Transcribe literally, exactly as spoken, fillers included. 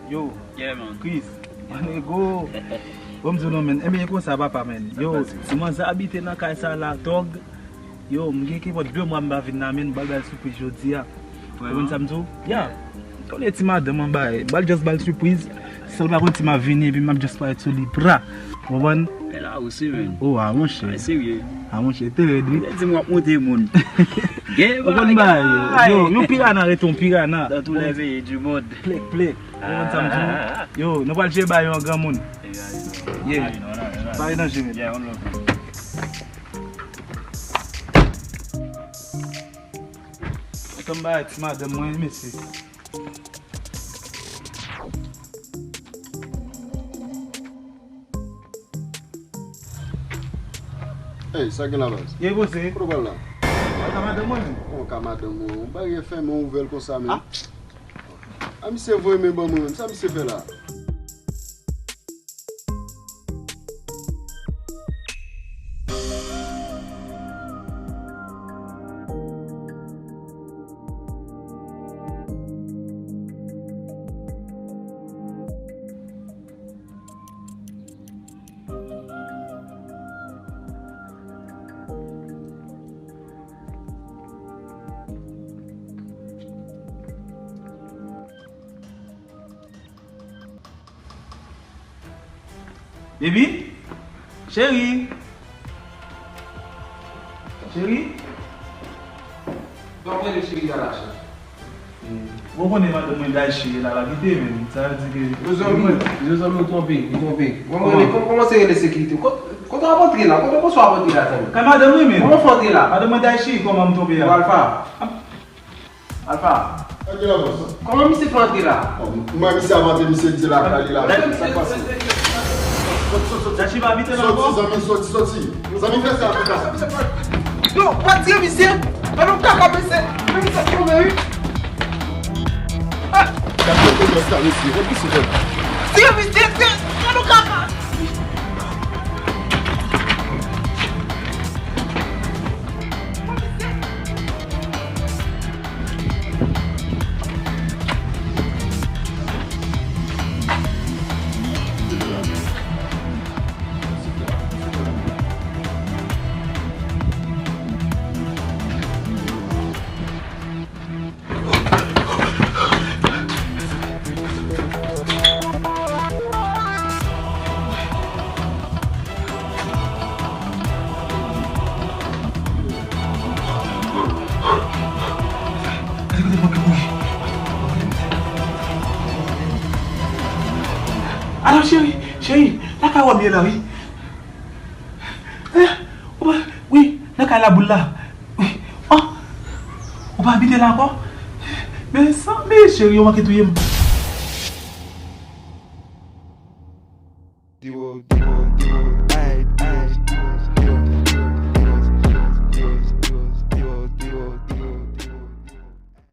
Yo, yeah, man. Chris, my nigga. Bon, m di w non, men. Ebyen, e konsa, papa, men. Yo, si manzè abite nan kay sa la, tòg. Yo, m gen ki pòt de mwa m pa vin la, men m bal bal sipriz jodi a. Ou konprann sa m di w? Ya. Konn e ti madanm an bay. Bal just bal sipriz. Si l pa konn si m ap vini, epi m ap just parèt sou li. Pra. Ou konprann? Men la, ou si, men. Oh, ah, monchè. Ah, serye. Ah, monchè, te rèd, wi. Ou te di m w ap monte moun. Gen bagay. Ou konn bay, yo. Yo, yon pirana rete yon pirana. Dans tous les pays du monde. Plek, plek. Ou konn sa m di w? Yo, nou pral jere ba yo an granmoun. Yeah. Pare nan jere. Yeah, on love. Kontan m bay ti madanm mwen, mesye. Ey, sa gen la, baz? Ye, bose. Kote w pral la? Al ka madanm mwen, menm. Ou ka madanm ou. Ou bay fèmen ouvè l konsa, menm. Ah. A, misye voye men ban mwen, menm. Sa misye fè la? Baby? Cheri? Cheri? Donk, mwen, cheri, a la cheri. Ou konnen madanm mwen Daichi la, l abite, men sa vle di ke... Mezanmi, mezanmi, ou twonpe, ou twonpe. Mwen, mwen, kòman, kòman se rele sekirite? Kot, kote w ap antre la? Kote w ap antre la, zanmi? Kay madanm mwen, men. Kòman w fè antre la? Madanm mwen Daichi, kòman m twonpe a? Alpha. Alpha. Kòman misye fè antre la? Mwen, misye ap antre, misye di lakay li la. Sa k pase? Daichi pa abite la ankò? Soti, zanmi, soti, soti. Zanmi, fè sa, fè sa. Non, pa tire misye. Ba nou kaka, mesye. Mesye, sa tonbe, wi. Ah! Gade, gade sa, mesye. Gade sa, mesye. Tire misye, tire. Ba nou kaka. Alo, cheri, cheri, lakay ou m ye la, wi. Eh, ou pa, wi, nan kay Laboul la. Wi. Oh, ou pa abite la ankò? Men sa, men cheri, ou manke touye m.